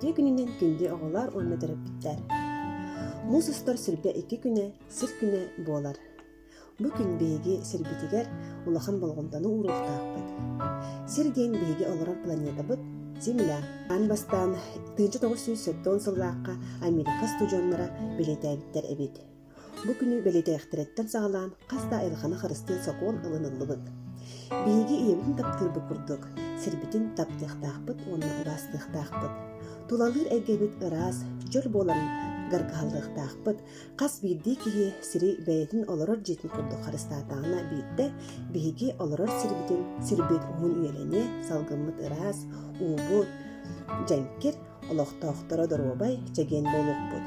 Үтүө күнүнэн күндү оҕолор уонна төрөппүттэр! Муус устар сүрбэ икки күнэ сир күнэ буолар. Бу күн биһиги сирбитигэр улахан болҕомтону ууруохтаахпыт. Сир диэн биһиги олорор планетабыт Земля. Аан бастаан 1970 сыллаахха Америка студеннара бэлиэтээбиттэр эбит. Бу күнү бэлиэтээхтэриттэн саҕалаан хас да айылҕаны харыстыыр сокуон ылыныллыбыт. Биһиги ийэбитин таптыырбыт курдук, сирбитин таптыахтаахпыт уонна убаастыахтаахпыт. Тулалыыр эйгэбит ыраас, дьол буоларын гаргаһаллыахтаахпыт. Хас биирдии киһи сири бэйэтин олорор дьиэтин курдук харыстаатаҕына биирдэ биһиги олорор сирбитин сирбит уһун үйэлэниэ, салгыммыт ыраас, уубут дьэҥкир, Олохтоохторо доруобай, чэгиэн буолуохпут.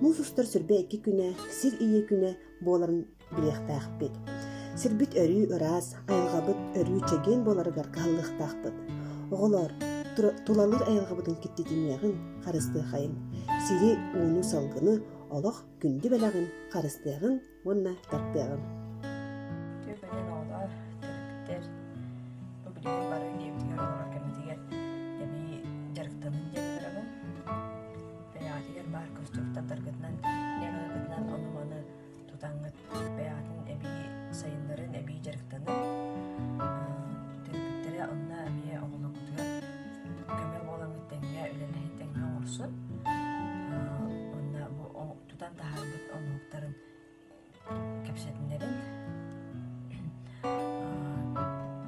Муус устар сүрбэ икки күнэ сир ийэ күнэ буоларын билиэхтээхпит. Сирбит өрүү ыраас, айылҕабыт өрүү чэгиэн буоларыгар кыһаллыахтаахпыт. Оҕолоор, тулалыыр айылҕабытын киттитимиэҕиҥ, харыстыахайыҥ. Сири, ууну, салгыны, олох күндү бэлэҕин харыстыаҕыҥ уонна таптыаҕым. Үтүө күнүн оҕолор, төрөппүттэр бу билигин бары дьиэбитигэр олорор кэммитигэр эбии дьарыктанын диэн ыҥырабын. Бэйэҕитигэр баар конструктордаргытынан, ньыҥаларгытынан ону-маны тутаҥҥыт бэйэҕитин эбии сайыннарын, эбии дьарыктанын. Төрөппүттэрэ онно эмиэ оҕолоргутугар көмө буолаҥҥыт тэҥҥэ үлэлэһин, тэҥҥэ оҥорсун. Уонна бу тутан таһаарбыт оҥоһуктарын кэпсэтиннэрин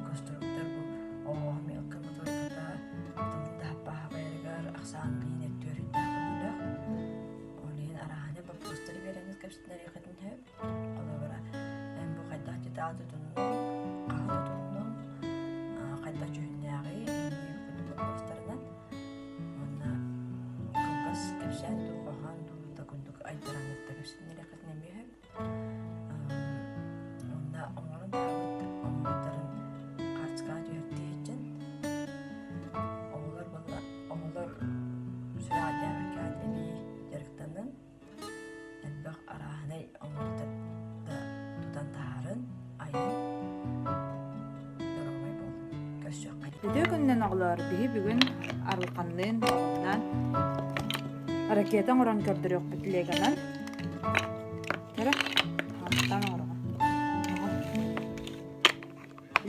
конструктор бу оҕо мелко моториката тылын таһаппааһабайарыгар ахсаан биин өттүөрүннээх көмөлөөх ол иһин арааһаны боппуруостары биэрэҥҥит кэпсэтинэриэххитин сөп холобура эн бу хайдах деталь тутуннуҥ хаһа тутуннуҥ хайдах дьүһүннээҕий иннии курдук боппуруостарынан уонна кылгас кэпсээн дуу хоһоон дуу да курдук айдараҥҥытта кэпсэтиннэриэххитин эмиэ сөп уонна оҥорон таһаарбыт оҥоһуктарын хаартыскаҕа түһэртии сылдьан оҕолор буолла оҕолор сүрэҕэлдьээбэккэ эбии дьарыктанан элбэх арааһынай оҥоһуктары тутан таһаарын айан доруобай буолун көрсүөххэ Үтүө күнүнэн оҕолоор, биһи бүгүн Арылханныын оҕолорунан ракета оҥорон көрдөрүөхпүт легонан. Көрө, хантан оҥороҕун.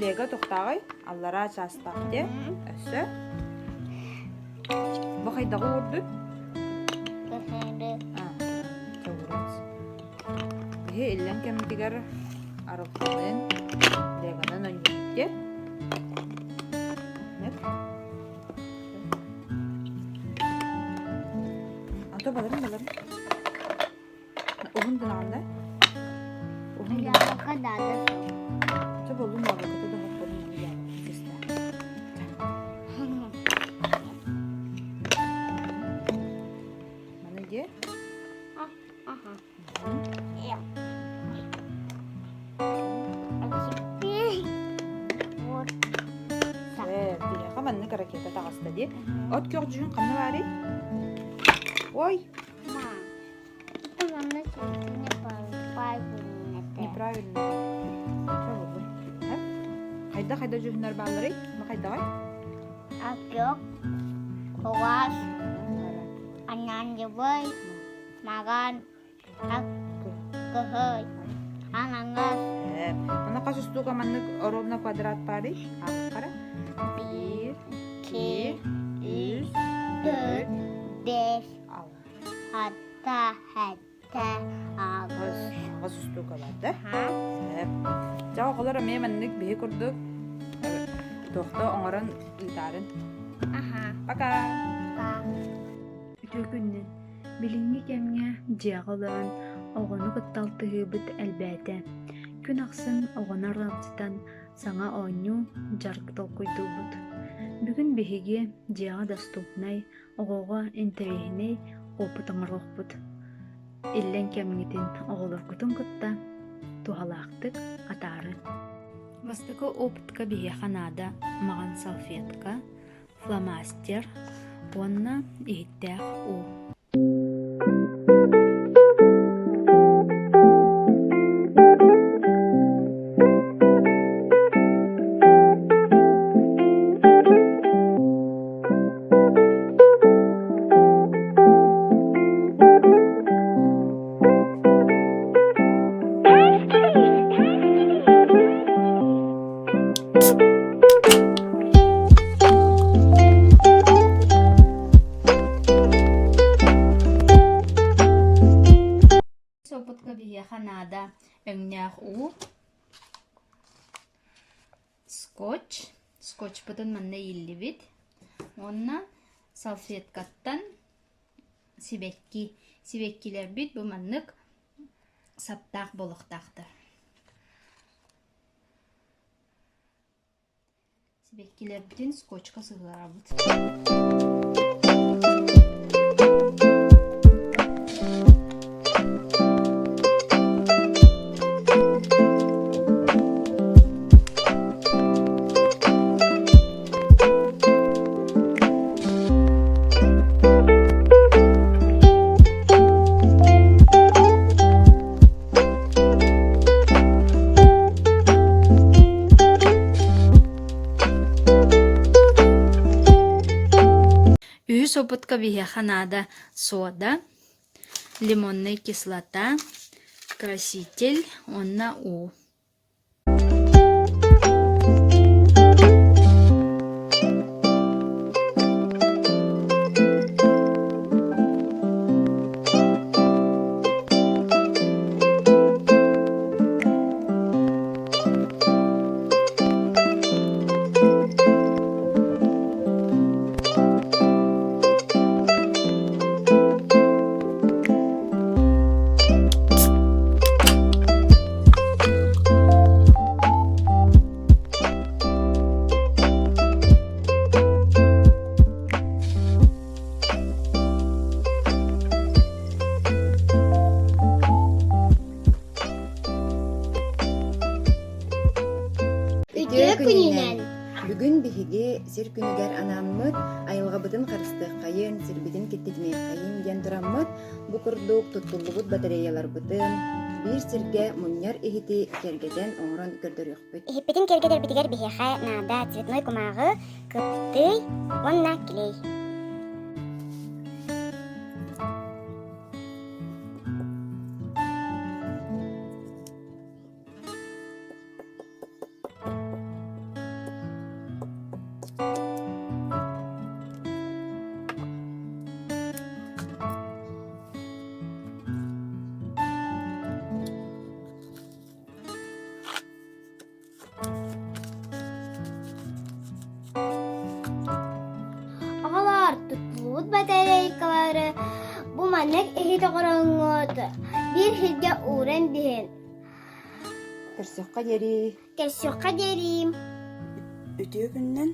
Лего тохтааҕый? Аллараа чаастаах дии. Өссө? Бу хайдаҕы уурдун? Биһи иллэҥ кэммитигэр арылханын, легонан оонньуубут дии. Нет? А то баларын баларын. Уһун гынаҕын да? Уһун Яблоко надо. Чэ боллун яблокота да хоппорун яблоко киста. Маны где? Ага. А теперь вот так. Э, биһиэхэ маннык ракета таҕыста дии. От көх дьүһүн ханна баарый? Ой, Мам, это манна неправильно. Неправильно. Чэ буоллун. Хайда хайда дьүһүннэр баалларый? Ма хайдаҕай? Акёк, кугас, ананьыбай, маган, ак, кыһый, анаҥас. Аны хас устуука маннык ровно квадрат баарый? Ааххара. Биир, икки, үс, Төрт, бэс, алта. Атта, хэтте, аҕыс. Аҕыс устуука бар да? Сөп. Дьэ оҕолор эмиэ маннык биһи курдук туохта оҥорон ыытаарын. Аха. Пока. Пока. Үтүө күнүнэн. Билиҥҥи кэмҥэ дьиэҕэ олорон оҕону кытта алтыһыыбыт элбээтэ. Күн ахсын оҕону аралдьытан саҥа оонньуу, дьарык толкуйдуубут. Бүгүн биһиги дьиэҕэ доступнай, Оҕоҕо интэриэһинэй опыт оҥоруохпут. Иллэҥ кэмҥитин оҕолоргутун кытта туһалаахтык атаарын. Бастакы опытка биһиэхэ наада маҕан салфетка, фломастер уонна иһиттээх уу. Уу, скотч, скотчпутун манна ииллибит уонна салфеткаттан сибэкки, сибэккилэрбит бу маннык саптаах буолуохтаахтар. Сибэккилэрбитин скотчка сыһыарабыт. Үһүс опытка биһиэхэ наада сода, лимоннай кислота, краситель уонна уу. Үтүө күнүнэн! Бүгүн биһиги сир күнүгэр анааммыт айылҕабытын харыстыаххайын, сирбитин киттитимиэххэйин диэн тураммыт, бу курдук туттуллубут батареяларбытын биир сиргэ мунньар иһити киэргэтэн оҥорон көрдөрүөхпүт. Иһиппитин киэргэтэрбитигэр биһиэхэ наада цветной кумааҕы, кыптый уонна клей. Оҕолоор, туттуллубут батарейкалары бу маннык иһит оҥороҥҥут биир сиргэ ууран биһин. Көрсүөххэ диэри. Көрсүөххэ диэри. Үтүө күнүнэн!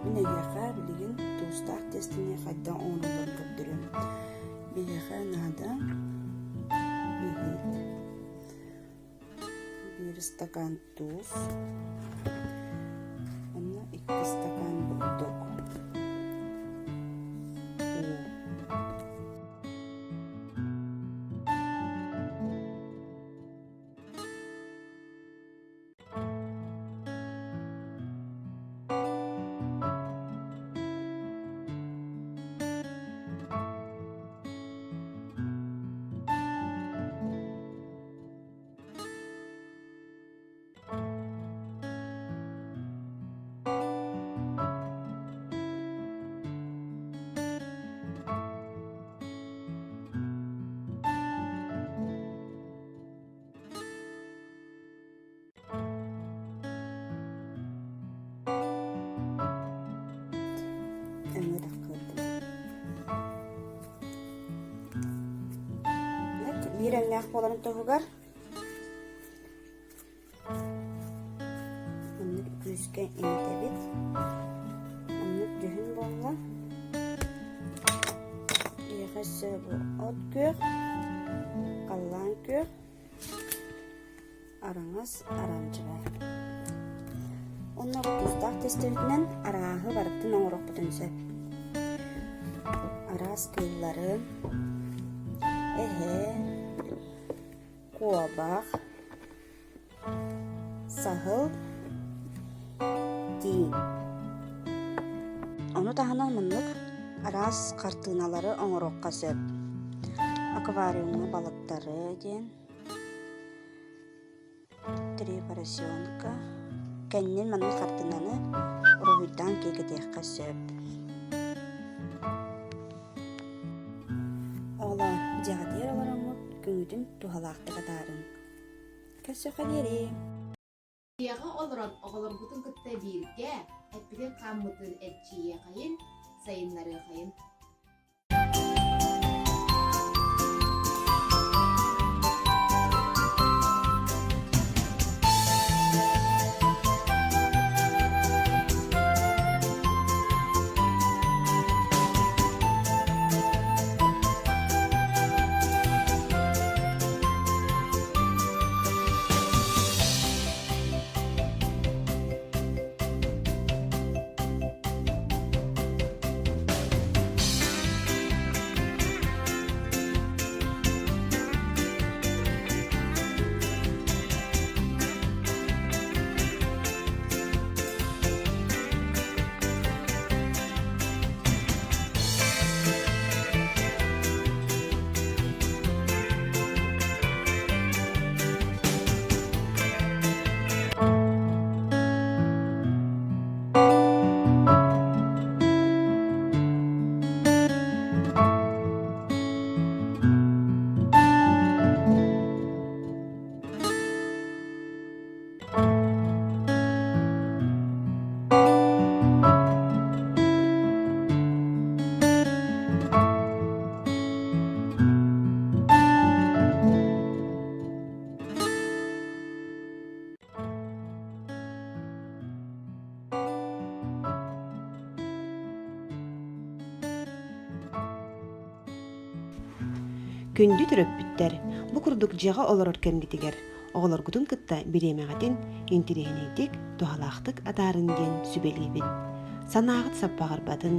Мин эйиэхэ билигин туустаах тиэстэни хайдах оҥороллорун көрдөрүөм. Биһиэхэ наада иһит, биир ыстакаан туус, уонна икки ыстакаан бурдук, уу. Биир өҥнөөх буоларын туһугар Маннык күүскэ имитэбит. Маннык дьүһүн буолла. Биһиэхэ өссө бу от күөх, халлаан күөх, араҥас, оранжевай. Онно тустаах тестэбитинэн арааһы барытын оҥоруохпутун сөп. Араас кыыллары, эһэ, куобах, Саһыл, тииҥ. Ону таһынан маннык араас хартыыналары оҥоруохха сөп. Аквариумҥа балыктары диэн, три поросенка. Кэннин маннык хартыынаны уруһуйдаан киэргэтиэххэ сөп. Оҕолоор, дьиэҕитигэр олороҥҥут күҥҥүтүн туһалаахтык атаарыҥ. Көрсүөххэ диэри. Дьиэҕэ олорон оҕолорбутун кытта бииргэ эппитин-хааммытын эрчийиэхэйин, сайыннарыахайын. Күндү төрөппүттэр, бу курдук дьиэҕэ олорор кэмгитигэр оҕолоргутун кытта бириэмэҕитин интэриэһинэйдик, туһалаахтык атаарыҥ диэн сүбэлиибин. Санааҕыт саппаҕырбатын,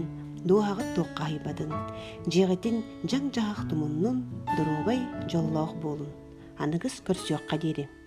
дууһаҕыт туоххаһыйбатын, дьиэҕитин дьаҥ-дьаһах тумуннун, доруобай, дьоллоох буолун. Аныгыс көрсүөххэ диэри.